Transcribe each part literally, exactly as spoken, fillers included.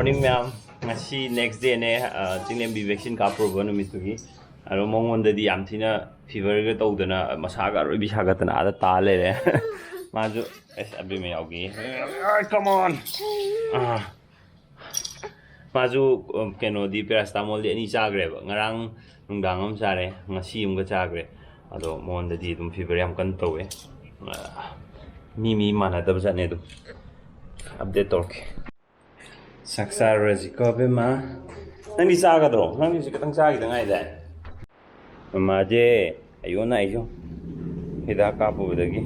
Morning ꯃꯌꯥꯝ, ꯉꯁꯤ next ꯗꯦꯅꯦ꯫ ꯆꯤꯡꯂꯦꯝꯕꯤ vaccine ꯀꯥꯞꯄꯨꯔꯕ ꯅꯨꯃꯤꯠꯇꯨꯒꯤ꯫ ꯑꯗꯣ ꯃꯉꯣꯟꯗꯗꯤ ꯌꯥꯝ ꯊꯤꯅ ꯐꯤꯚꯔꯒ ꯇꯧꯗꯅ, ꯃꯁꯥꯒ ꯑꯔꯣꯏꯕꯤ ꯁꯥꯒꯠꯇꯅ ꯑꯥꯗ ꯇꯥ ꯂꯩꯔꯦ꯫ ꯃꯥꯁꯨ ꯑꯁ ꯑꯕꯦꯝꯃ ꯌꯥꯎꯒꯦ꯫ ꯀꯃꯣꯟ꯫ ꯃꯥꯁꯨ ꯀꯩꯅꯣꯗꯤ, ꯄꯦꯔꯥꯁꯤꯇꯥꯃꯣꯜꯗꯤ ꯑꯅꯤ ꯆꯥꯈ꯭ꯔꯦꯕ꯫ ꯉꯔꯥꯡ ꯅꯨꯡꯗꯥꯡ ꯑꯃ ꯆꯥꯔꯦ, ꯉꯁꯤ ꯑꯃꯒ ꯆꯥꯈ꯭ꯔꯦ꯫ ꯑꯗꯣ ꯃꯉꯣꯟꯗꯗꯤ ꯑꯗꯨꯝ ꯐꯤꯚꯔ ꯌꯥꯝ ꯀꯟꯅ ꯇꯧꯋꯦ꯫ ꯃꯤ ꯃꯤ ꯃꯥꯟꯅꯗꯕ ꯖꯥꯠꯅꯦ꯫ ꯑꯗꯨꯝ ꯑꯞꯗꯦꯠ ꯇꯧꯔꯛꯀꯦ꯫ ꯆꯥꯛ ꯆꯥꯔꯨꯔꯁꯤꯀꯣ ꯑꯕꯦꯝꯃ꯫ ꯅꯪꯗꯤ ꯆꯥꯒꯗ꯭ꯔꯣ? ꯅꯪꯗꯤ ꯍꯧꯖꯤꯛ ꯈꯤꯇꯪ ꯆꯥꯈꯤꯗ ꯉꯥꯏꯗꯥꯏ? ꯃꯃꯥꯁꯦ ꯑꯌꯣꯟ ꯑꯩꯁꯨ ꯍꯤꯗꯥꯛ ꯀꯥꯞꯄꯨꯕꯗꯒꯤ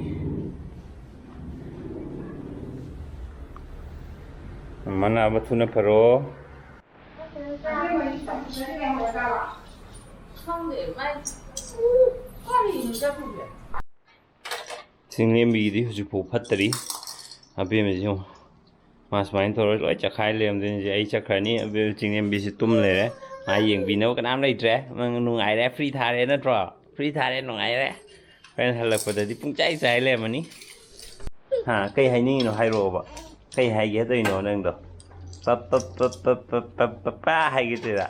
ꯃꯃꯥ ꯅꯥꯕ ꯊꯨꯅ ꯐꯔꯣ꯫ ꯆꯤꯡꯂꯦꯝꯕꯤꯒꯤꯗꯤ ꯍꯧꯖꯤꯛꯐꯥꯎ ꯐꯠꯇꯔꯤ꯫ ꯑꯕꯦꯝꯃꯁꯤ ꯌꯦꯡꯉꯣ꯫ ꯃꯥ ꯁꯨꯃꯥꯏꯅ ꯇꯧꯔ ꯂꯣꯏ ꯆꯈꯥꯏ ꯂꯩꯔꯝꯗꯣꯏꯅꯤꯁꯦ꯫ ꯑꯩ ꯆꯠꯈ꯭ꯔꯅꯤ, ꯑꯕꯦꯝꯃ ꯆꯤꯡꯂꯦꯝꯕꯤꯁꯤ ꯇꯨꯝ ꯂꯩꯔꯦ꯫ ꯃꯥ ꯌꯦꯡꯕꯤꯅꯕ ꯀꯅꯥꯝ ꯂꯩꯇ꯭ꯔꯦ꯫ ꯅꯪ ꯅꯨꯡꯉꯥꯏꯔꯦ, ꯐ꯭ꯔꯤ ꯊꯥꯔꯦ ꯅꯠꯇ꯭ꯔꯣ? ꯐ꯭ꯔꯤ ꯊꯥꯔꯦ, ꯅꯨꯡꯉꯥꯏꯔꯦ꯫ ꯍꯣꯔꯦꯟ ꯍꯜꯂꯛꯄꯗꯗꯤ ꯄꯨꯡꯆꯥꯏ ꯆꯥꯏ ꯂꯩꯔꯝꯃꯅꯤ꯫ ꯍꯥ, ꯀꯩ ꯍꯥꯏꯅꯤꯡꯉꯤꯅꯣ ꯍꯥꯏꯔꯛꯑꯣꯕ꯫ ꯀꯩ ꯍꯥꯏꯒꯦ ꯇꯧꯔꯤꯅꯣ ꯅꯪꯗꯣ? ꯄꯞ ꯄꯞ ꯄꯞ ꯄꯞ ꯄꯞ ꯄꯞ ꯄꯞ ꯄꯥ ꯍꯥꯏꯒꯦ ꯇꯧꯔꯤꯔꯥ?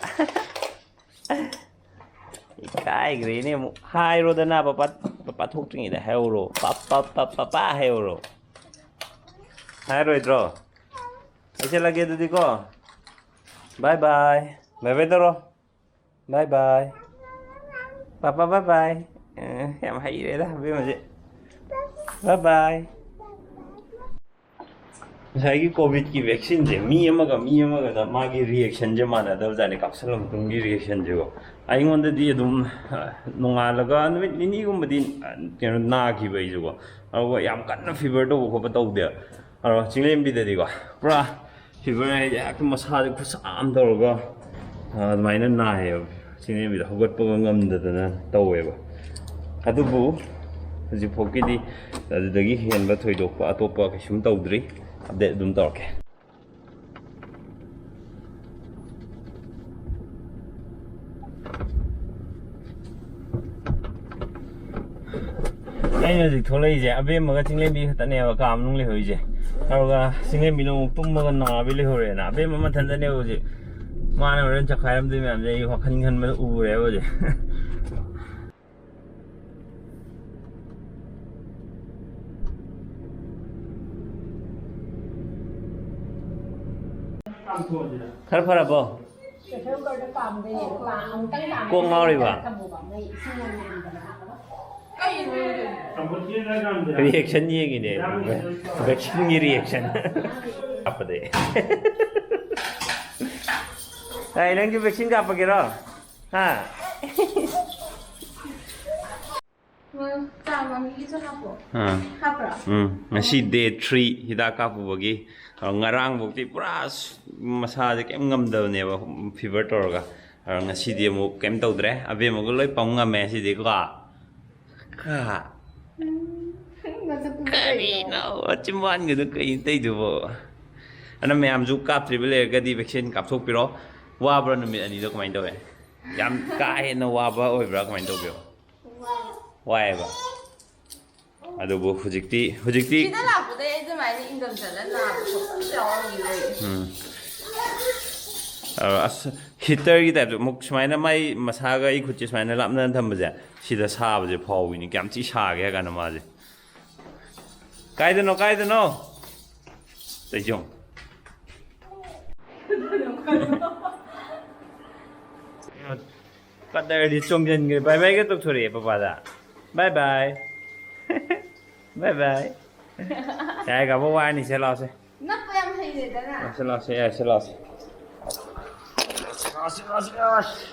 ꯏꯀꯥꯏꯈ꯭ꯔꯦꯅꯦ ꯑꯃꯨꯛ꯫ ꯍꯥꯏꯔꯣꯗꯅ ꯄꯄꯥ, ꯄꯄꯥ ꯊꯣꯛꯇ꯭ꯔꯤꯉꯩꯗ ꯍꯥꯏꯍꯧꯔꯣ꯫ ꯄꯞ ꯄꯞ ꯄꯞ ꯄꯄꯥ ꯍꯥꯏꯍꯧꯔꯣ꯫ ꯍꯥꯏꯔꯣꯏꯗ꯭ꯔꯣ? ꯍꯥꯏꯖꯜꯂꯒꯦ ꯑꯗꯨꯗꯤꯀꯣ꯫ ꯕꯥꯏ ꯕꯥꯏ꯫ ꯕꯥꯏ ꯕꯥꯏ ꯇꯧꯔꯣ꯫ ꯕꯥꯏ ꯕꯥꯏ꯫ ꯄꯄꯥ ꯕꯥꯏ ꯕꯥꯏ꯫ ꯑꯦ, ꯌꯥꯝ ꯍꯩꯔꯦꯗ ꯑꯕꯦꯝꯃꯁꯦ꯫ ꯕꯥꯏ ꯕꯥꯏ꯫ ꯉꯁꯥꯏꯒꯤ ꯀꯣꯚꯤꯗꯀꯤ ꯚꯦꯛꯁꯤꯟꯁꯦ ꯃꯤ ꯑꯃꯒ ꯃꯤ ꯑꯃꯒꯗ ꯃꯥꯒꯤ ꯔꯤꯌꯦꯛꯁꯟꯁꯦ ꯃꯥꯟꯅꯗꯕꯖꯥꯠꯅꯤ, ꯀꯥꯞꯁꯜꯂ ꯃꯇꯨꯡꯒꯤ ꯔꯤꯌꯦꯛꯁꯟꯁꯦꯀꯣ꯫ ꯑꯩꯉꯣꯟꯗꯗꯤ ꯑꯗꯨꯝ, ꯑ, ꯅꯣꯡꯉꯥꯜꯂꯒ ꯅꯨꯃꯤꯠ ꯅꯤꯅꯤꯒꯨꯝꯕꯗꯤ, ꯑ, ꯀꯩꯅꯣ, ꯅꯥꯈꯤꯕ ꯑꯩꯁꯨꯀꯣ꯫ ꯑꯗꯨꯒ ꯌꯥꯝ ꯀꯟꯅ ꯐꯤꯚꯔ ꯇꯧꯕ ꯈꯣꯠꯄ ꯇꯧꯗꯦ꯫ ꯑꯗꯣ ꯆꯤꯡꯂꯦꯝꯕꯤꯗꯗꯤꯀꯣ ꯄꯨꯔꯥ ꯐꯤꯚꯔ ꯍꯥꯏꯗꯤ ꯍꯦꯛꯇ ꯃꯁꯥꯁꯦ ꯈꯨꯠꯁꯥ ꯑꯃ ꯇꯧꯔꯒ, ꯑ, ꯑꯗꯨꯃꯥꯏꯅ ꯅꯥꯏꯌꯦꯕ꯫ ꯆꯤꯡꯂꯦꯝꯕꯤꯗ ꯍꯧꯒꯠꯄꯒ ꯉꯝꯗꯗꯅ ꯇꯧꯋꯦꯕ꯫ ꯑꯗꯨꯕꯨ ꯍꯧꯖꯤꯛꯐꯥꯎꯀꯤꯗꯤ ꯑꯗꯨꯗꯒꯤ ꯍꯦꯟꯕ ꯊꯣꯏꯗꯣꯛꯄ ꯑꯇꯣꯞꯄ ꯀꯩꯁꯨꯝ ꯇꯧꯗ꯭ꯔꯤ꯫ ꯑꯞꯗꯦꯠ ꯑꯗꯨꯝ ꯇꯧꯔꯛꯀꯦ꯫ ꯑꯩꯅ ꯍꯧꯖꯤꯛ ꯊꯣꯛꯂꯛꯏꯁꯦ ꯑꯕꯦꯝꯃꯒ ꯆꯤꯡꯂꯦꯝꯕꯤ ꯈꯛꯇꯅꯦꯕ ꯀꯥ ꯃꯅꯨꯡ ꯂꯩꯍꯧꯔꯤꯁꯦ꯫ ꯑꯗꯨꯒ ꯆꯤꯡꯂꯦꯝꯕꯤꯅ ꯑꯃꯨꯛ ꯇꯨꯝꯃꯒ ꯅꯥꯕꯤ ꯂꯩꯍꯧꯔꯦꯅ꯫ ꯑꯕꯦꯝꯃ ꯃꯊꯟꯇꯅꯦꯕ ꯍꯧꯖꯤꯛ꯫ ꯃꯥꯅ ꯍꯣꯔꯦꯟ ꯆꯈꯥꯏꯔꯝꯗꯣꯏ ꯃꯌꯥꯝꯁꯦ ꯑꯩ ꯋꯥꯈꯜ ꯈꯟꯕꯗ ꯎꯔꯦꯕ ꯍꯧꯖꯤꯛ꯫ ꯈꯔ ꯐꯔꯕꯣ? ꯀꯣꯛ ꯉꯥꯎꯔꯤꯕ? ꯔꯤꯌꯦꯛꯁꯟ ꯌꯦꯡꯉꯤꯅꯦ꯫ ꯚꯦꯛꯁꯤꯟꯒꯤ ꯔꯤꯌꯦꯛꯁꯟ꯫ ꯀꯥꯞꯄꯗꯩ꯫ ꯑꯩ ꯅꯪꯁꯨ ꯚꯦꯛꯁꯤꯟ ꯀꯥꯞꯄꯒꯦꯔꯣ? ꯍꯥ? ꯎꯝ, ꯆꯥ ꯃꯃꯤꯒꯤꯁꯨ ꯍꯥꯞꯄꯣ꯫ ꯑꯥ꯫ ꯍꯥꯞꯄ꯭ꯔꯣ? ꯎꯝ, ꯉꯁꯤ ꯗꯦ ꯊ꯭ꯔꯤ ꯍꯤꯗꯥꯛ ꯀꯥꯞꯄꯨꯕꯒꯤ꯫ ꯑ, ꯉꯔꯥꯡꯐꯧꯗꯤ ꯄꯨꯔꯥ ꯁ-, ꯃꯁꯥꯁꯦ ꯀꯩꯝ ꯉꯝꯗꯕꯅꯦꯕ, ꯐꯤꯚꯔ ꯇꯧꯔꯒ꯫ ꯑꯗꯣ ꯉꯁꯤꯗꯤ ꯑꯃꯨꯛ ꯀꯩꯝ ꯇꯧꯗ꯭ꯔꯦ꯫ ꯑꯕꯦꯝꯃꯒ ꯂꯣꯏ ꯄꯝ ꯉꯝꯃꯦ ꯉꯁꯤꯗꯤ ꯀꯣ꯫ ꯀ-, ꯎꯝ, ꯃꯁꯛꯇꯨ ꯀꯔꯤꯅꯣ? ꯆꯤꯝꯕꯥꯟꯒꯤꯗꯣ ꯀꯩꯅꯣ ꯇꯧꯗꯨꯕꯣ? ꯑꯗꯨꯅ ꯃꯌꯥꯝꯁꯨ ꯀꯥꯞꯇ꯭ꯔꯤꯕ ꯂꯩꯔꯒꯗꯤ ꯚꯦꯛꯁꯤꯟ ꯀꯥꯞꯊꯣꯛꯄꯤꯔꯣ꯫ ꯋꯥꯕ꯭ꯔꯥ ꯅꯨꯃꯤꯠ ꯑꯅꯤꯗꯣ ꯀꯃꯥꯏꯅ ꯇꯧꯋꯦ? ꯌꯥꯝ ꯀꯥ ꯍꯦꯟꯅ ꯋꯥꯕ ꯑꯣꯏꯕ꯭ꯔꯥ ꯀꯃꯥꯏꯅ ꯇꯧꯒꯦ? ꯋꯥꯏ꯫ ꯋꯥꯏꯌꯦꯕ꯫ ꯑꯗꯨꯕꯨ ꯍꯧꯖꯤꯛꯇꯤ, ꯍꯧꯖꯤꯛꯇꯤ ꯁꯤꯗ ꯂꯥꯛꯄꯗꯩ ꯑꯩ ꯑꯗꯨꯃꯥꯏꯅ ꯏꯪꯊꯝꯊꯥꯗ ꯅꯥꯕ ꯈꯣꯠꯄ ꯑꯝꯇ ꯌꯥꯎꯔꯝꯈꯤꯔꯣꯏ꯫ ꯎꯝ꯫ ꯑ, ꯑꯁ, ꯍꯤꯇꯔꯒꯤ ꯇꯥꯏꯞꯇ ꯑꯃꯨꯛ ꯁꯨꯃꯥꯏꯅ ꯃꯥꯏ ꯃꯁꯥꯒ ꯑꯩ ꯈꯨꯠꯁꯦ ꯁꯨꯃꯥꯏꯅ ꯂꯥꯞꯅꯅ ꯊꯝꯕꯁꯦ, ꯁꯤꯗ ꯁꯥꯕꯁꯦ ꯐꯥꯎꯕꯤꯅꯤ꯫ ꯀꯌꯥꯝ ꯊꯤ ꯁꯥꯒꯦ ꯍꯥꯏ ꯀꯥꯟꯗ ꯃꯥꯁꯦ꯫ ꯀꯥꯏꯗꯅꯣ, ꯀꯥꯏꯗꯅꯣ? ꯇꯩꯖꯣꯡ꯫ ꯀꯗꯔꯗꯤ ꯆꯣꯡꯁꯤꯟꯈ꯭ꯔꯦ꯫ ꯕꯥꯏ ꯕꯥꯏꯒ ꯇꯧꯊꯣꯔꯛꯑꯦ ꯄꯄꯥꯗ꯫ ꯕꯥꯏ ꯕꯥꯏ꯫ ꯕꯥꯏ ꯕꯥꯏ꯫ ꯌꯥꯔꯦ, ꯀꯥꯕꯣꯛ ꯋꯥꯔꯅꯤ, ꯁꯦ ꯂꯥꯎꯁꯦ꯫ ꯅꯞꯄ ꯌꯥꯝ ꯍꯩꯔꯦꯗꯅ꯫ ꯂꯥꯎꯁꯦ, ꯂꯥꯎꯁꯦ, ꯌꯥꯔꯦ, ꯁꯦ ꯂꯥꯎꯁꯦ꯫ ꯂꯥꯎꯁꯦ, ꯂꯥꯎꯁꯦ, ꯂꯥꯎꯁꯦ꯫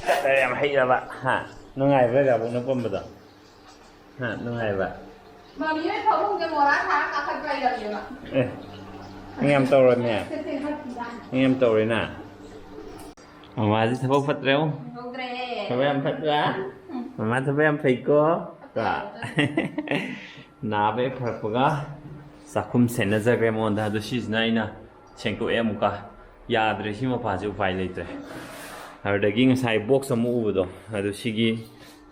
ꯀꯗꯔ ꯌꯥꯝ ꯍꯩꯔꯕ, ꯍꯥ? ꯅꯨꯡꯉꯥꯏꯕ꯭ꯔꯥ ꯀꯥꯕꯣꯛ ꯅꯞꯄꯝꯕꯗꯣ? ꯍꯥ, ꯅꯨꯡꯉꯥꯏꯕ꯭ꯔꯥ? ꯃꯃꯤ ꯍꯣꯏ ꯐꯃꯨꯡꯗ ꯃꯣꯔꯥ ꯊꯥꯔ ꯀꯥꯈꯠꯄ ꯂꯩꯔꯝꯅꯦꯕ꯫ ꯑꯦ, ꯅꯪ ꯌꯥꯝ ꯇꯧꯔꯝꯃꯦ꯫ ꯅꯪ ꯌꯥꯝ ꯇꯧꯔꯦꯅ꯫ ꯃꯃꯥꯁꯤ ꯊꯕꯛ ꯐꯠꯇ꯭ꯔꯦ, ꯑꯣ꯫ ꯇꯧꯗ꯭ꯔꯦ꯫ ꯊꯕꯛ ꯌꯥꯝ ꯐꯠꯇ꯭ꯔꯥ? ꯃꯃꯥ ꯊꯕꯛ ꯌꯥꯝ ꯐꯩꯀꯣ? ꯀꯣ? ꯅꯥꯕ ꯍꯦꯛ ꯐꯔꯛꯄꯒ ꯆꯥꯛꯈꯨꯝ ꯁꯦꯟꯅꯖꯈ꯭ꯔꯦ ꯃꯉꯣꯟꯗ꯫ ꯑꯗꯣ ꯁꯤꯁꯤꯅ ꯑꯩꯅ ꯁꯦꯡꯇꯣꯛꯑꯦ ꯑꯃꯨꯛꯀ꯫ ꯌꯥꯗ꯭ꯔꯦ ꯁꯤ ꯃꯄꯥꯁꯦ, ꯎꯄꯥꯏ ꯂꯩꯇ꯭ꯔꯦ꯫ ꯑꯗꯨꯗꯒꯤ ꯉꯁꯥꯏ ꯕꯣꯛꯁ ꯑꯃ ꯎꯕꯗꯣ, ꯑꯗꯨ ꯁꯤꯒꯤ,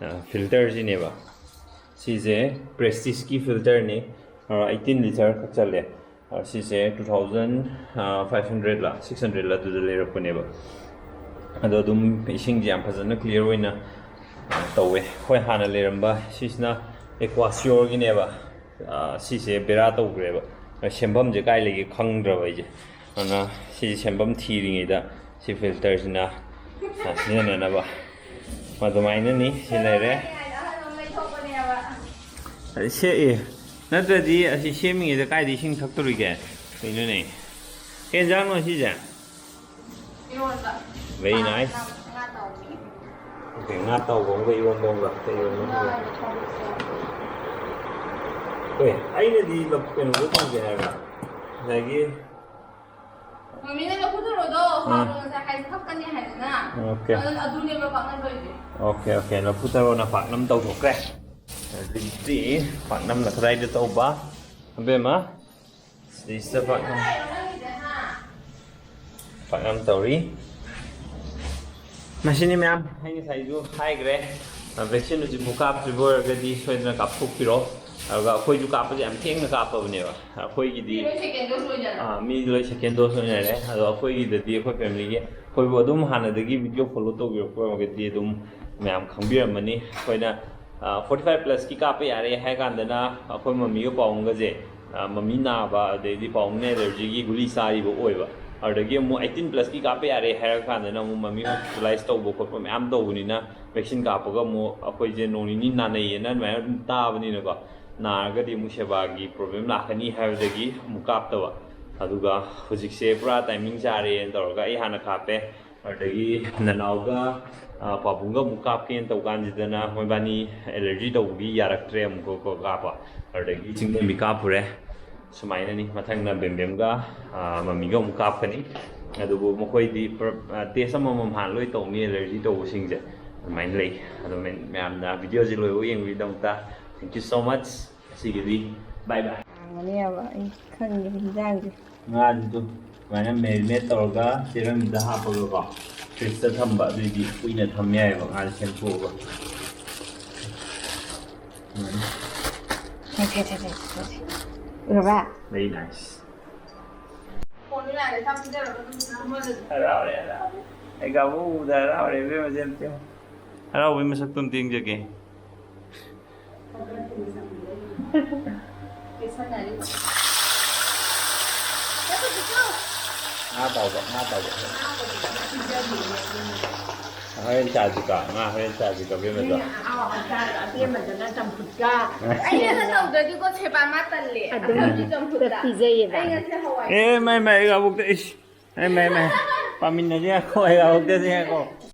ꯑ, ꯐꯤꯜꯇꯔꯁꯤꯅꯦꯕ꯫ ꯁꯤꯁꯦ ꯄ꯭ꯔꯦꯁꯇꯤꯖꯀꯤ ꯐꯤꯜꯇꯔꯅꯤ꯫ ꯑꯩꯠꯇꯤꯟ ꯂꯤꯇꯔ ꯈꯛ ꯆꯜꯂꯦ꯫ ꯑ, ꯁꯤꯁꯦ ꯇꯨ ꯊꯥꯎꯖꯟ ꯐꯥꯏꯚ ꯍꯟꯗ꯭ꯔꯦꯗꯂ ꯁꯤꯛꯁ ꯍꯟꯗ꯭ꯔꯦꯗꯂ ꯑꯗꯨꯗ ꯂꯩꯔꯛꯄꯅꯦꯕ꯫ ꯑꯗꯣ ꯑꯗꯨꯝ ꯏꯁꯤꯡꯁꯦ ꯌꯥꯝ ꯐꯖꯅ ꯀ꯭ꯂꯤꯌꯥꯔ ꯑꯣꯏꯅ, ꯑ, ꯇꯧꯋꯦ꯫ ꯑꯩꯈꯣꯏ ꯍꯥꯟꯅ ꯂꯩꯔꯝꯕ ꯁꯤꯁꯤꯅ ꯑꯦꯀ꯭ꯋꯥꯁꯤꯌꯣꯔꯒꯤꯅꯦꯕ꯫ ꯑ, ꯁꯤꯁꯦ ꯕꯦꯔꯥ ꯇꯧꯈ꯭ꯔꯦꯕ꯫ ꯁꯦꯝꯐꯝꯁꯦ ꯀꯥꯏ ꯂꯩꯒꯦ ꯈꯪꯗ꯭ꯔꯕ ꯑꯩꯁꯦ꯫ ꯑꯗꯨꯅ ꯁꯤꯁꯦ ꯁꯦꯝꯐꯝ ꯊꯤꯔꯤꯉꯩꯗ ꯁꯤ ꯐꯤꯜꯇꯔꯁꯤꯅ, ꯑ, ꯁꯤꯖꯤꯟꯅꯅꯕ꯫ ꯑꯗꯨꯃꯥꯏꯅꯅꯤ꯫ ꯁꯤ ꯂꯩꯔꯦ꯫ ꯑꯗꯩ ꯁꯦ-, ꯑꯦ, ꯅꯠꯇ꯭ꯔꯗꯤ ꯑꯁꯤ ꯁꯦꯝꯃꯤꯉꯩꯗ ꯀꯥꯏꯗ ꯏꯁꯤꯡ ꯊꯛꯇꯣꯔꯤꯒꯦ? ꯀꯩꯅꯣꯅꯦ? ꯀꯩ ꯌꯦꯟꯖꯥꯡꯅꯣ ꯁꯤꯁꯦ? ꯏꯔꯣꯟꯕ꯫ Very nice. ꯉꯥ, ꯉꯥ ꯇꯥꯎꯕꯤ꯫ Okay, ꯉꯥ ꯇꯥꯎꯕ ꯑꯃꯒ ꯏꯔꯣꯟꯕ ꯑꯃꯒ꯫ ꯀꯩ ꯏꯔꯣꯟꯕ ꯑꯃꯒ? ꯉꯥ ꯑꯣꯏꯅ ꯊꯣꯡꯁꯦ꯫ ꯑꯦ, ꯑꯩꯅꯗꯤ ꯂ-, ꯀꯩꯅꯣꯗꯣ ꯇꯧꯁꯦ ꯍꯥꯏꯕ꯫ ꯉꯁꯥꯏꯒꯤ ꯃꯃꯤꯅ ꯂꯐꯨ ꯊꯔꯣꯗꯣ ꯑꯥ꯫ ꯍꯥꯎꯅ ꯉꯁꯥꯏ ꯍꯥꯏ ꯍꯥꯞꯀꯅꯤ ꯍꯥꯏꯗꯅ꯫ Okay꯫ ꯑꯗꯨ-, ꯑꯗꯨꯅꯦꯕ ꯄꯥꯛꯅꯝ ꯇꯧꯔꯤꯁꯦ꯫ Okay, okay꯫ ꯂꯐꯨ ꯊꯔꯣꯅ ꯄꯥꯛꯅꯝ ꯇꯧꯊꯣꯛꯈ꯭ꯔꯦ꯫ ꯑꯗꯨꯗꯤ ꯄꯥꯛꯅꯝꯅ ꯀꯗꯥꯏꯗ ꯇꯧꯕ? ꯑꯕꯦꯝꯃ, ꯁꯤꯗꯩꯁꯤꯗ ꯄꯥꯛꯅꯝ, ꯄꯥꯛꯅꯝ ꯇꯧꯔꯤ꯫ ꯃꯁꯤꯅꯤ ꯃꯌꯥꯝ, ꯑꯩ ꯉꯁꯥꯏꯁꯨ ꯍꯥꯏꯈ꯭ꯔꯦ, ꯚꯦꯛꯁꯤꯟ ꯍꯧꯖꯤꯛꯐꯥꯎ ꯀꯥꯞꯇ꯭ꯔꯤꯕ ꯑꯣꯏꯔꯒꯗꯤ ꯁꯣꯏꯗꯅ ꯀꯥꯞꯊꯣꯛꯄꯤꯔꯣ꯫ ꯑꯗꯨꯒ ꯑꯩꯈꯣꯏꯁꯨ ꯀꯥꯞꯄꯁꯦ ꯌꯥꯝ ꯊꯦꯡꯅ ꯀꯥꯞꯄꯕꯅꯦꯕ꯫ ꯑꯩꯈꯣꯏꯒꯤꯗꯤ, ꯃꯤ ꯂꯣꯏ second dose ꯑꯣꯏꯅꯔꯦ꯫ ꯑꯥ, ꯃꯤ ꯂꯣꯏ second dose ꯑꯣꯏꯅꯔꯦ꯫ ꯑꯗꯣ ꯑꯩꯈꯣꯏꯒꯤꯗꯗꯤ, ꯑꯩꯈꯣꯏ ꯐꯦꯃꯤꯂꯤꯒꯤ, ꯑꯩꯈꯣꯏꯕꯨ ꯑꯗꯨꯝ ꯍꯥꯟꯅꯗꯒꯤ ꯚꯤꯗꯤꯑꯣ ꯐꯣꯂꯣ ꯇꯧꯕꯤꯔꯛꯄ ꯑꯣꯏꯔꯒꯗꯤ ꯑꯗꯨꯝ ꯃꯌꯥꯝ ꯈꯪꯕꯤꯔꯝꯃꯅꯤ꯫ ꯑꯩꯈꯣꯏꯅ, ꯑꯥ, forty five plus ꯀꯤ ꯀꯥꯞꯄ ꯌꯥꯔꯦ ꯍꯥꯏ ꯀꯥꯟꯗꯅ ꯑꯩꯈꯣꯏ ꯃꯃꯤꯒ ꯄꯥꯎꯡꯒꯁꯦ, ꯑꯥ, ꯃꯃꯤ ꯅꯥꯕ, ꯑꯗꯩꯗꯤ ꯄꯥꯎꯡꯅ allergy ꯒꯤ ꯒꯨꯂꯤ ꯆꯥꯔꯤꯕ ꯑꯣꯏꯕ꯫ ꯑꯗꯨꯗꯒꯤ ꯑꯃꯨꯛ eighteen plus ꯀꯤ ꯀꯥꯞꯄ ꯌꯥꯔꯦ ꯍꯥꯏꯔ ꯀꯥꯟꯗꯅ ꯑꯃꯨꯛ ꯃꯃꯤ hospitalize ꯇꯧꯕ ꯈꯣꯠꯄ ꯃꯌꯥꯝ ꯇꯧꯕꯅꯤꯅ, ꯚꯦꯛꯁꯤꯟ ꯀꯥꯞꯄꯒ ꯑꯃꯨꯛ ꯑꯩꯈꯣꯏꯁꯦ ꯅꯣꯡ ꯅꯤꯅꯤ ꯅꯥꯅꯩꯌꯦꯅ ꯑꯗꯨꯃꯥꯏꯅ ꯑꯗꯨꯝ ꯇꯥꯕꯅꯤꯅꯀꯣ, ꯅꯥꯔꯒꯗꯤ ꯑꯃꯨꯛ ꯁꯦꯕꯥꯒꯤ problem ꯂꯥꯛꯀꯅꯤ ꯍꯥꯏꯕꯗꯒꯤ ꯑꯃꯨꯛ ꯀꯥꯞꯇꯕ꯫ ꯑꯗꯨꯒ ꯍꯧꯖꯤꯛꯁꯦ ꯄꯨꯔꯥ timing ꯆꯥꯔꯦꯅ ꯇꯧꯔꯒ ꯑꯩ ꯍꯥꯟꯅ ꯀꯥꯞꯄꯦ꯫ ꯑꯗꯨꯗꯒꯤ ꯅꯅꯥꯎꯒ, ꯑ, ꯄꯥꯕꯨꯡꯒ ꯑꯃꯨꯛ ꯀꯥꯞꯀꯦꯅ ꯇꯧ ꯀꯥꯟꯁꯤꯗꯅ ꯃꯣꯏꯕꯥꯅꯤ allergy ꯇꯧꯕꯒꯤ ꯌꯥꯔꯛꯇ꯭ꯔꯦ ꯑꯃꯨꯛꯀ ꯀꯣ ꯀꯥꯞꯄ꯫ ꯑꯗꯨꯗꯒꯤ ꯆꯤꯡꯂꯦꯝꯕꯤ ꯀꯥꯞꯄꯨꯔꯦ꯫ ꯁꯨꯃꯥꯏꯅꯅꯤ꯫ ꯃꯊꯪꯅ ꯕꯦꯝꯕꯦꯝꯒ, ꯑ, ꯃꯃꯤꯒ ꯑꯃꯨꯛ ꯀꯥꯞꯀꯅꯤ꯫ ꯑꯗꯨꯕꯨ ꯃꯈꯣꯏꯗꯤ ꯄꯨꯔꯞ, ꯑ, test ꯑꯃꯃꯝ ꯍꯥꯟꯅ ꯂꯣꯏ ꯇꯧꯅꯤ, allergy ꯇꯧꯕꯁꯤꯡꯁꯦ꯫ ꯑꯗꯨꯃꯥꯏꯅ ꯂꯩ꯫ ꯑꯗꯣ ꯃꯌꯥꯝꯅ video ꯁꯤ ꯂꯣꯏꯕꯧ ꯌꯦꯡꯕꯒꯤꯗꯃꯛꯇ thank you so much꯫ ꯉꯁꯤꯒꯤꯗꯤ bye bye꯫ ꯍꯥꯡꯉꯅꯦꯕ ꯑꯩ ꯈꯪꯉꯦ ꯍꯤꯟꯖꯥꯡꯁꯦ꯫ ꯉꯥꯁꯤꯁꯨ ꯁꯨꯃꯥꯏꯅ marinate ꯇꯧꯔꯒ ꯆꯦꯔꯪꯁꯤꯗ ꯍꯥꯞꯄꯒꯀꯣ, fridge ꯇ ꯊꯝꯕ, ꯑꯗꯨꯏꯗꯤ ꯀꯨꯏꯅ ꯊꯝ ꯌꯥꯏꯑꯕ ꯉꯥꯁꯦ ꯁꯦꯝꯗꯣꯛꯑꯒ꯫ ꯎꯝ꯫ ꯊꯦ, ꯊꯦ, ꯊꯦ, ꯊꯦ, ꯊꯦ꯫ ꯎꯔꯕ? Very nice. ꯍꯔꯥꯎꯔꯦ, ꯍꯔꯥꯎꯔꯦ꯫ ꯑꯩ ꯒꯥꯕꯨ ꯎꯕꯗ ꯍꯔꯥꯎꯔꯦ, ꯏꯕꯦꯝꯃ, ꯁꯦ ꯑꯝꯇ ꯌꯦꯡꯉꯨ꯫ ꯍꯔꯥꯎꯕꯒꯤ ꯃꯁꯛꯇꯣ ꯑꯝꯇ ꯌꯦꯡꯖꯒꯦ꯫ ꯉꯥ ꯇꯥꯎꯕ, ꯉꯥ ꯇꯥꯎꯕ꯫ ꯍꯣꯔꯦꯟ ꯆꯥꯁꯤꯀꯣ, ꯉꯥ ꯍꯣꯔꯦꯟ ꯆꯥꯁꯤꯀꯣ, ꯕꯦꯝꯃꯗꯣ꯫ ꯑꯥꯎ, ꯑꯆꯥꯔ ꯑꯕꯦꯝꯃꯗꯅ ꯆꯝꯐꯨꯠꯀ꯫ ꯑꯩꯅ ꯇꯧꯗ꯭ꯔꯗꯤꯀꯣ ꯁꯦꯕꯥ ꯃꯥ ꯇꯜꯂꯦ꯫ ꯑꯗꯨꯝ ꯑꯩꯈꯣꯏꯗꯤ ꯆꯝꯐꯨꯠꯇ꯫ ꯄꯤꯖꯩꯌꯦꯕ꯫ ꯑꯩ ꯉꯁꯤ ꯍꯋꯥꯏ꯫ ꯑꯦ, ꯃꯥꯏ, ꯃꯥꯏ, ꯑꯩ ꯒꯥꯕꯨꯛꯇ, ꯏꯁ꯫ ꯑꯦ, ꯃꯥꯏ, ꯃꯥꯏ꯫ ꯄꯥꯃꯤꯟꯅꯁꯤ ꯉꯥꯏꯈꯣ, ꯑꯩ ꯒꯥꯕꯨꯛꯇꯗꯤ ꯉꯥꯏꯈꯣ꯫